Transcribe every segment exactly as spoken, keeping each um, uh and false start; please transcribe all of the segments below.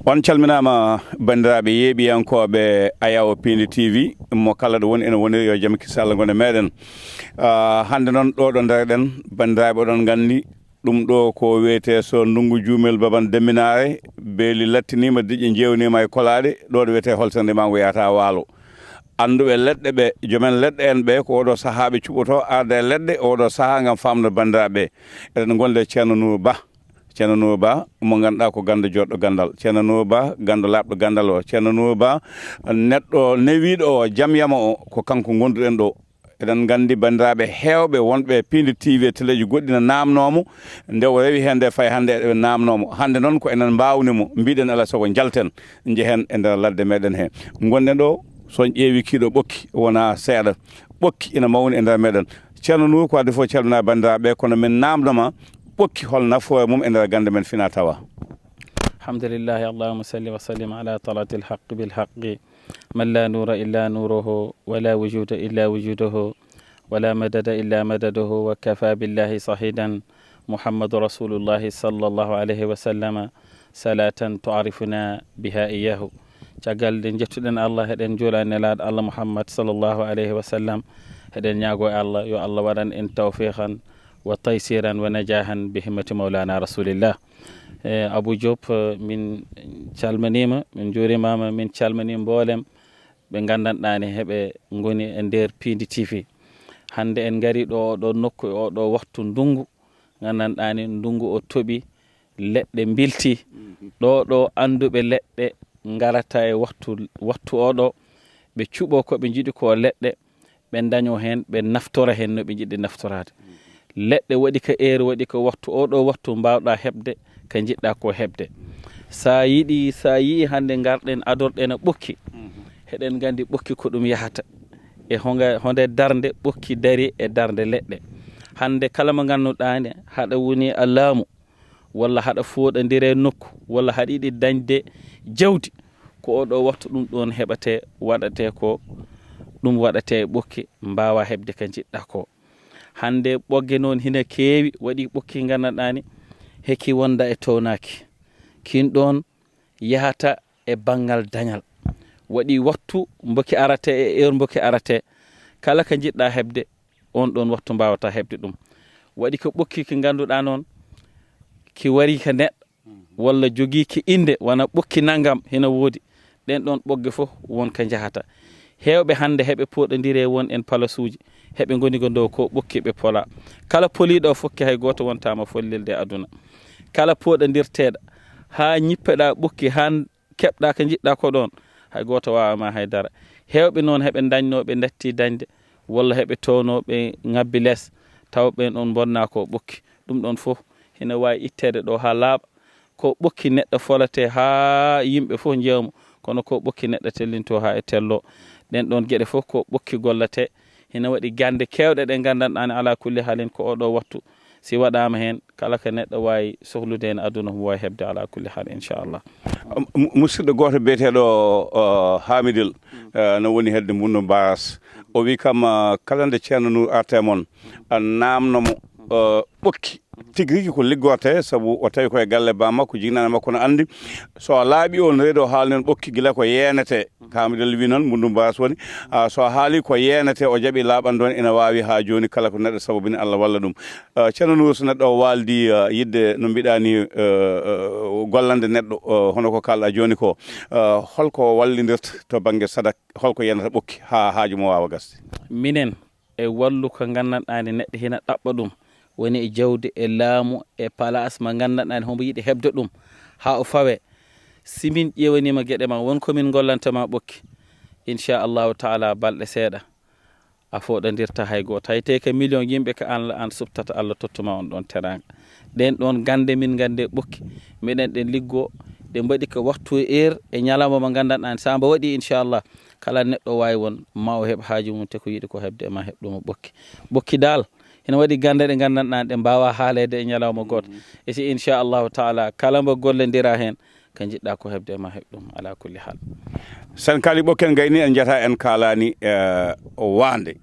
On calminaama, banndiraaɓe yeeɓiyankooɓe Ayawo Piindi T V, mo kala ɗo woni, ene woniri yo jam kisal ngon e meeɗen. Ah, hannde noon, ɗo ɗo ndareɗen, banndiraaɓe, oɗon nganndi, ɗum ɗo ko wiyetee so ndunngu juumel baban demminaare, beeli lattiniima, diƴƴe njeewniima e kolaaɗe, ɗo ɗo wiyetee holtere ndimangu yahata waalo. Annduɓe leɗɗe ɓe, joomen leɗɗe en ɓe, ko oɗo sahaa ɓe cuɓotoo arde e leɗɗe, oɗo sahaa ngam faamno banndiraaɓe. Eɗen ngondi e Ceerno Nuuru Ba. Ceerno Nuuru Ba, mo ngannduɗaa ko ganndo joɗɗo ganndal. Ceerno Nuuru Ba, ganndo laaɓɗo ganndal o. Ceerno Nuuru Ba, neɗɗo newiiɗo o, jam yama o, ko kanko ngonduɗen ɗo. Eɗen nganndi banndiraaɓe heewɓe wonɓe e Piindi T V e teleeji goɗɗi na naamnoo mo. Nde o rewi heen nde fayi hannde eɓe naamnoo mo. Hannde noon ko enen mbaawni mo, mbiɗen alaa sago njalten, njehen e nder ladde meeɗen he. Ngonɗen ɗo, so on ƴeewi kiiɗo ɓokki, wonaa seeɗa. Ɓokki ina mawni e nder meeɗen. Ceerno Nuuru, ko adii fof calminaa banndiraaɓe, kono min naamnoo ma ɓokki hol nafoore mum e nder gannde men fina tawa. الحمد لله، اللهم صل وسلم على طلعة الحق بالحق، من لا نور إلا نوره، ولا وجود إلا وجوده، ولا مدد إلا مدده، وكفى بالله شهيدا، محمد رسول الله صلى الله عليه وسلم، صلاة تعرفنا بها إياه. Caggal nde njettuɗen Allah, eɗen njuula e Nelaaɗo Allah Muhammad sallallahu alayhi wa sallam, eɗen ñaagoo e Allah yo Allah waɗan en tawfiqan wa taysiran wa najahan bi himmati Mawlana Rasulillah. E, Abou Diop, e, min calmaniima, min njuurimaama, min calmanii mboolem ɓe nganndanɗaani heɓe ngoni e nder Piindi T V. Hannde en ngari ɗo, oɗo nokku, e oɗo waktu ndunngu, nganndanɗaani ndunngu o toɓi, leɗɗe mbilti. Ɗo, ɗo annduɓe leɗɗe ngarata e waktu, waktu oɗo, ɓe cuɓo ko ɓe njiɗi ko leɗɗe, ɓe ndaño heen, ɓe naftora heen no ɓe njiɗi naftoraade. Leɗɗe waɗi ko heure, waɗi ko waktu, oɗo waktu mbaawɗa heɓde ko njiɗɗa ko heɓde. Sa yiɗi, sa yii hannde ngarɗen adorɗen e ɓokki, heɗen nganndi ɓokki ko ɗum yahata. E honga, honde darnde ɓokki dari e darnde leɗɗe. Hannde kala mo ngannduɗaa ne, haɗa woni a laamu, walla haɗa fooɗondire nokku, walla haɗa yiɗi dañde jawdi, ko oɗo waktu ɗum ɗon heɓate, waɗate ko, ɗum waɗate e ɓokki, mbaawa heɓde ko njiɗɗa ko. Hannde ɓogge noon hina keewi, waɗi ɓokki nganndanɗaa ni, heki wonda e townaaki. Kin ɗon yahata e banngal dañal. Waɗi waktu mboki arate e heure mboki arate. Kala ko njiɗɗa heɓde, on ɗon waktu mbaawata heɓde ɗum. Waɗi ko ɓokki ki ngannduɗaa noon, ki wari ko neɗɗo, walla jogii ki innde, wona ɓokki nanngam, hina woodi. Ɗen ɗon ɓogge fof won ko njahata. Heewɓe hannde heɓe pooɗondire won en palasuuji, heɓe ngoni ko ndo ko ɓokki ɓe pola. Kala poliiɗo fof ki hay gooto wontaama follilde e aduna. Kala pooɗondirteeɗo, haa ñippeɗaa ɓokki, haa keɓɗa ko njiɗɗa ko ɗon, hay gooto waawa ma hay dara. Heewɓe noon heɓe dañnoo, ɓe ndatti dañde, walla heɓe townoo, ɓe ngabbi les, taw ɓen on mbonnaa ko ɓokki. Ɗum ɗon fof hina waawi itteede ɗo haa laaɓa. Ko ɓokki neɗɗo folate haa yimɓe fof njeya mo, kono ko ɓokki neɗɗo tellintoo haa e tello. Ɗen ɗon geɗe fof ko ɓokki gollate. Hina waɗi gannde keewɗe ɗe nganndanɗaa ne, alaa kulli haalin, ko oɗo wattu si waɗaama heen, kala ko neɗɗo waawi sohlude heen aduna, omo waawi heɓde alaa kulli haal, inchallah. Mu- musidɗo gooto biyeteeɗo, uh, Hamidil, uh, no woni hedde Mbundu Baras. O wi kam, uh, kala nde Ceerno Nuur arta e mon, uh, naamno mo, uh, ɓokki. Tigi rigi ko liggorte, sabu o tawi ko e galle ba makko, jignaane makko no anndi. So a laaɓi, on reedo haalnen ɓokki gila ko yeenete. Hamidil wi noon, Mbundu Baras woni. Uh, so a haali ko yeenete, o jaɓi laaɓan ɗon, ina waawi haa jooni kala ko neɗɗo sababu ni Allah walla ɗum. Uh, Ceerno Nuur, so neɗɗo o waaldi, uh, yiɗde no mbiɗa ni, uh, uh, gollande neɗɗo, uh, hono ko kalɗa jooni ko, uh, holko wallindirta to bannge sadak, holko yenata ɓokki haa haaju mo waawa gasde? Minen e wallu ko nganndanɗaa ne neɗɗo hina ɗaɓɓa ɗum, woni e jawdi, e laamu, e palaas mo nganndanɗaa ne homo yiɗi heɓde ɗum haa o fawe. Si min ƴeewaniima geɗe ma, won ko min ngollanta ma ɓokki, inchallahu taala, balɗe seeɗa a fooɗondirta hay gooto. Hay tawi ko million yimɓe ko an, an suɓtata, Allah tottuma on ɗon teraanga. Ɗen ɗon gannde min nganndi ɓokki, miɗen ɗen liggoo, ɗe mbaɗi ko waktu e heure e ñalawma mo nganndanɗaa ne, so mbo waɗi, inchallah, kala neɗɗo waawi won ma o heɓ haaju mum, te ko yiɗi ko heɓde e ma heɓ ɗum e ɓokki. Ɓokki dal, hina waɗi gannde ɗe nganndanɗaa ɗe mbaawa haaleede e ñalawma gooto. E si inchallahu taala, kala mbo gollondira heen, ko njiɗɗa ko heɓde e ma heɓ ɗum, ala kulli haal. Sen kaali ɓokki en gayni, en njata en kaalani, eh, waande.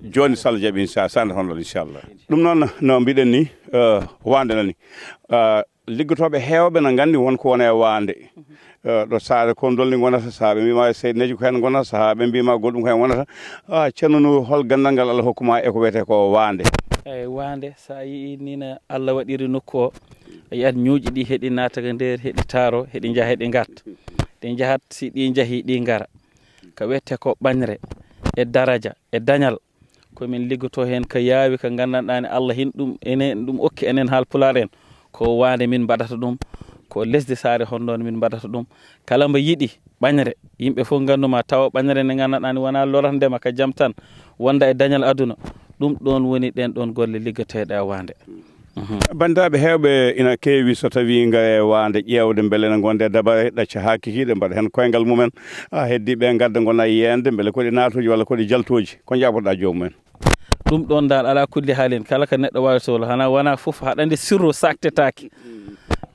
Jooni so Allah jaɓi, incha-, sande honɗon, inchallah. Ɗum noon, no mbiɗen ni, eh, waande nani. Eh, Liggotooɓe heewɓe na nganndi won ko wona e waande. Eh, ɗo saare kon dolli ngonata, sahaa ɓe mbiima seydi neji ko heen ngonata, sahaa ɓe mbiima goɗɗum ko heen wonata. Ah, Ceerno Nuuru, hol ganndal ngal Allah hokkuma e ko wiyetee ko waande? Eyi, waande, so a yii ni no Allah waɗiri nokku o, a yiyat ñuuƴi ɗi heɗi naata ka nder, heɗi taaro, heɗi njaha, heɗi ngarta. Ɗi njahat, si ɗi njahi, ɗi ngara. Ka wiyetee ko ɓañre, e daraja, e dañal. Ko min liggotoo heen ka yaawi, ka nganndanɗaa ni Allah hin ɗum enen, ɗum okki enen Haalpulaar en. Ko waande min mbaɗata ɗum, ko lesdi saare honɗoon min mbaɗata ɗum. Kala mbo yiɗi ɓañre, yimɓe fof nganndu ma, tawa ɓañre nde nganndanɗaa ni wonaa lorande ma ka jam tan, wonda e dañal aduna. Ɗum ɗoon woni ɗeen ɗoon golle liggoteeɗe e waande. Mhm. Banndiraaɓe heewɓe ina keewi so tawii ngare waande ƴeewde mbele ene ngonde dabare ɗacca haa kikiiɗe mbaɗa heen koyngal mumen. A heddii ɓe ngadda ngona yeende mbele ko ɗi naatooji walla ko ɗi jaltooji. Ko njaɓoɗaa joomum en? Ɗum ɗoon dal alaa kulli haalin kala ka neɗɗo waawi sohla hana wona fof haɗande sirru saktetaake.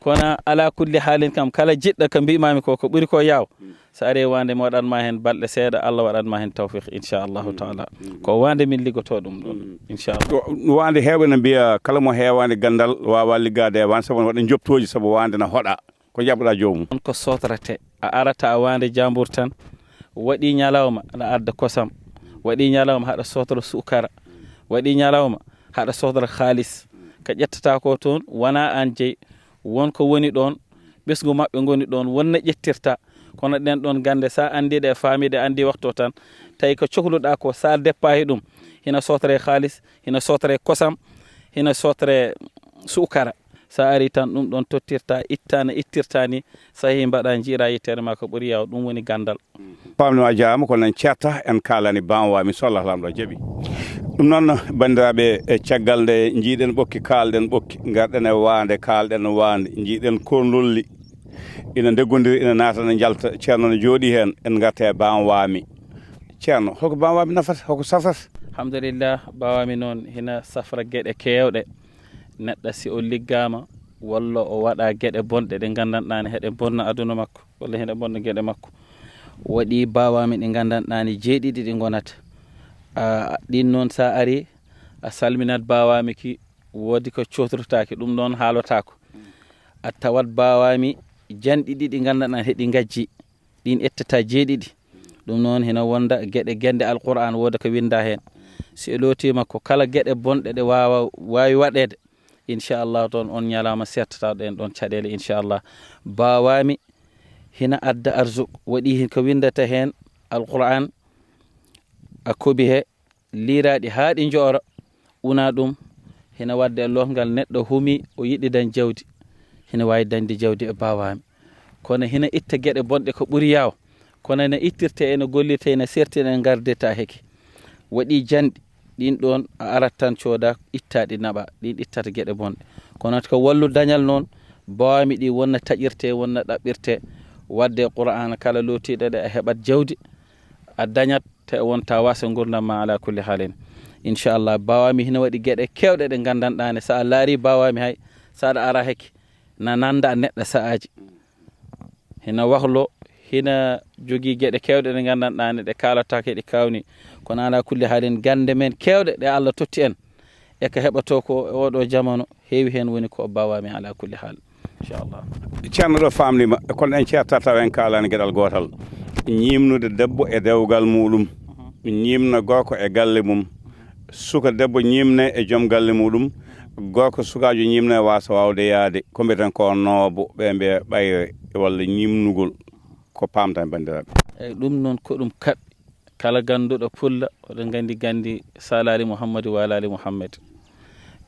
Kono alaa kulli haalin kam kala jiɗɗo ko mbiimaami ko, ko ɓuri ko yaaw. So ari e waande mi waɗan ma heen balɗe seeɗa, Allah waɗan ma heen tawfiq, inchallahu taala. Ko waande min liggotoo ɗum ɗoon, inchallah. Ko waande heewɓe ne mbiya kala mo heewaani ganndal waawa liggaade e waande sabu ne waɗa njoptooji sabu waande na hoɗa. Ko njaɓoɗaa joomum? On ko sotrate. A arata a waande jambur tan. Waɗi ñalawma aɗa adda kosam. Waɗi ñalawma haɗa sotra sukara. Waɗi ñalawma haɗa sotra kaalis. Ka ƴettata ko toon wona aan jeyi. Won ko woni ɗoon, ɓesngu maɓɓe ngoni ɗoon, won no ƴettirta. Kono ɗeen ɗoon gannde, so a anndii ɗe, faamii ɗe, anndii waktu o tan, tawi ko cohluɗaa ko, so a deppa e ɗum, hina sotre kaalis, hina sotre kosam, hina sotre suukara. So a arii tan, ɗum ɗoon tottirta, itta no ittirta ni, so a yehii mbaɗa njiiraa yitteede ma ko ɓuri yaaw, ɗum woni ganndal. Paamnde ma jaaraama, kono en ceerta, en kaalani Baan Waami, so Allah Laamɗo jaɓi. Ɗum noon, banndiraaɓe, e caggal nde njiiɗen ɓokki, kaalɗen ɓokki, ngarɗen e waande, kaalɗen waande, njiiɗen korndolli ina ndeggondiri, ina naata, ina njalta. Ceerno no jooɗii heen, en ngarta e Baan Waami. Ceerno, holko Baan Waami nafata, holko safata? Alhamdulillah, Baan Waami noon hina safra geɗe keewɗe. Neɗɗo si o liggaama, walla o waɗa geɗe bonɗe ɗe nganndanɗaa ne heɗe bonna aduna makko, walla heɗe bonna geɗe makko. Waɗi Baan Waami ɗi nganndanɗaa ne jeeɗiɗi ɗi ngonata. A, ɗin noon so a arii, a salminat Baan Waami ki, woodi ko cotrotaake, ɗum noon haalotaako. A tawat Baan Waami janɗi ɗiɗi nganndanɗaa heɗi ngajji, ɗin ettata jeeɗiɗi. Ɗum noon hino wonda geɗe gende Alqur'aan wooda ko winda heen. Si o lootiima ko kala geɗe bonɗe ɗe waawa, waawi waɗeede, inchallah toon on ñalaama settata ɗen ɗon caɗeele, inchallah. Baan Waami hina adda arzuk, waɗi hin ko windata heen Alqur'aan, a kobi he, liiraaɗi haa ɗi njoora, una ɗum, hina waɗde e lohngal neɗɗo humi o yiɗi dañ jawdi, hina waawi dañde jawdi e Baan Waami. Kono hina itta geɗe bonɗe ko ɓuri yaaw, kono ene ittirte, ene gollirte, ene sertina, ene ngardita heke. Waɗi janɗi, ɗin ɗon a arat tan cooda, itta ɗi naɓa, ɗin ittata geɗe bonɗe. Kono ko wallu dañal noon, Baan Waami ɗi wonna taƴirte, wonna ɗaɓɓirte, waɗde Qur'aana kala lootiiɗo ɗe a heɓat jawdi, a dañat te wonta wasa ngurdam ma ala kulli haalin. Inchallah, Baan Waami hina waɗi geɗe keewɗe ɗe nganndanɗaa ne, so a laari Baan Waami hay, so aɗa ara heke, na nannda neɗɗo sa'aaji. Hina wahlo, hina jogii geɗe keewɗe ɗe nganndanɗaa ne, ɗe kaalataake, ɗe kawni. Kono ala kulli haalin, gannde men keewɗe ɗe Allah totti en, e ko heɓatoo ko e oɗo jamanu, heewi heen woni ko Baan Waami ala kulli haal. Inchallah. Ceerno ɗo faamndiima, kono en ceerta taw en kaalaani geɗal gootal. Ñiimnude debbo e dewgal muuɗum. Ñiimna gorko e galle mum. Suka debbo ñiimne e joom galle muuɗum. Gorko sukaajo ñiimne waasa waawde yaade. Ko mbiyeten ko noobo, ɓe mbiya ɓayre walla ñiimnugol. Ko paamta, banndiraaɓe. Eyi, ɗum noon ko ɗum kaɓɓi. Kala gannduɗo pulla, oɗon nganndi ganndi Saali Aali Muhammadu wa Aali Aali Muhammad.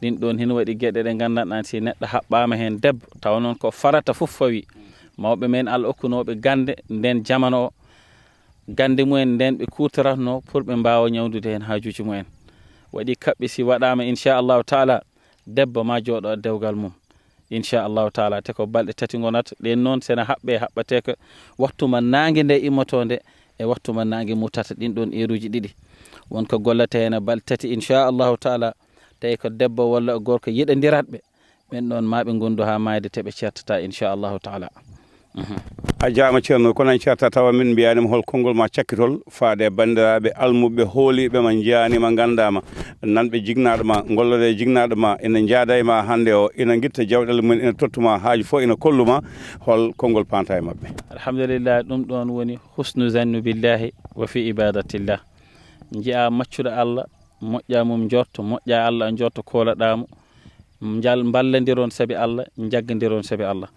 Ɗin ɗoon hino waɗi geɗe ɗe nganndanɗaa, si neɗɗo haɓɓaama heen debbo, tawa noon ko farata fof fawi. Mawɓe men Allah okkunooɓe gannde nden jamano o, gannde mumen nden ɓe kuutoratnoo pour ɓe mbaawa ñawndude heen haajuuji mumen. Waɗi kaɓɓe si waɗaama, inchallahu taala, debbo ma jooɗo e dewgal mum. Inchallahu taala, te ko balɗe tati ngonata. Ɗen noon, sena haɓɓe, haɓɓete ko waktu ma naange nde immotoo nde e waktu ma naange mutata, ɗin ɗon eeruuji ɗiɗi. Won ko gollata heen e balɗe tati, inchallahu taala, tawi ko debbo walla gorko yiɗondirat ɓe, ɓen ɗon ma ɓe ngondu haa maayde te ɓe ceertata, inchallahu taala. Mhm. A jaama, Ceerno. Kono en carta tawa min mbiyaanima hol konngol ma cakkitol faade e banndiraaɓe almuɓe hooliiɓe ma, njiyaanima, nganndaama, nanɓe jignaɗo ma, ngolloɗe jignaɗo ma, ina njaada e ma hannde o, ina ngitta jawɗele mum, ina tottuma haaju fof, ina kolluma, hol konngol panta e maɓɓe? Alhamdulillah, ɗum ɗon woni husnu zannu billahi wa fi ibadatillah. Njiya maccuɗo Allah, moƴƴa mum njorto, moƴƴa Allah njorto, koolaɗamo, njal-, mballandiron sabi Allah, njaggandiron sabi Allah.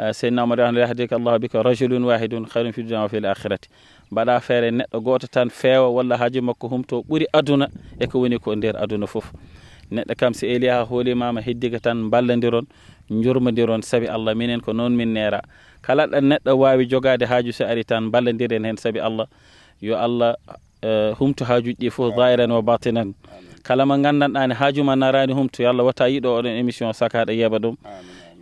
Eh, Seydina Omar wiyata, "Yahdika Allahu bika rajulun wahidun khayrun fi dunya wa fil akhirati." Mbaɗa feere neɗɗo gooto tan feewa walla haaju makko humto ɓuri aduna e ko woni ko nder aduna fof. Neɗɗo kam si eli ha hoolimama heddiga tan mballandiron, njurmodiron sabi Allah. Minen ko noon min neera. Kala ɗo neɗɗo waawi jogaade haaju so ari tan mballandiren heen sabi Allah. Yo Allah, eh, humto haajuuji ɗi fof zahiran wa batinan. Kala mo nganndanɗaa ne haaju ma naraani humto, yo Allah wata yiɗo oɗon émission saka ɗo yeeɓa ɗum.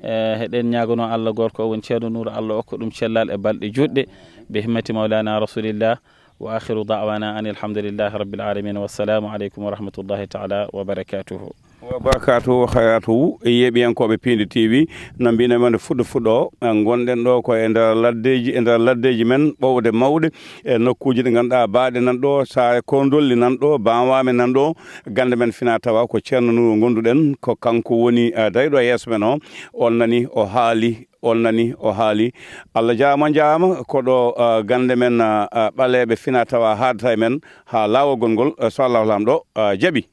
Eh, heɗen ñaagono Allah gorko o woni Ceerno Nuuru, Allah okka ɗum cellal e balɗe juutɗe. Bi himmati Mawlana Rasulillah. Wa akhiru da'wana anil hamdulillahi rabbil alamin. Wassalamu aleykum wa rahmatullahi ta'ala wa barakatuhu. Wa barakatuhu wa khayratuhu. E yeeɓiyankooɓe Piindi T V, no mbino men fuɗɗo fuɗɗo o, eh, ngonɗen ɗo ko e nder laddeji, e nder laddeji men ɓowɗe mawɗe, e nokkuji ɗi ngannduɗaa baaɗe nan ɗo, saare ko dolli nan ɗo, bamwame nan ɗo, gannde men fina tawa ko Ceerno Nuuru ngonduɗen, ko kanko woni, eh, dariɗo e yeeso men o. On nani o haali, on nani o haali. Allah jaama, jaama, ko ɗo, eh, gannde men, eh, eh, ɓaleeɓe fina tawa haadata e men ha laawol gongol, eh, so Allahu Laamɗo, eh, jaɓi.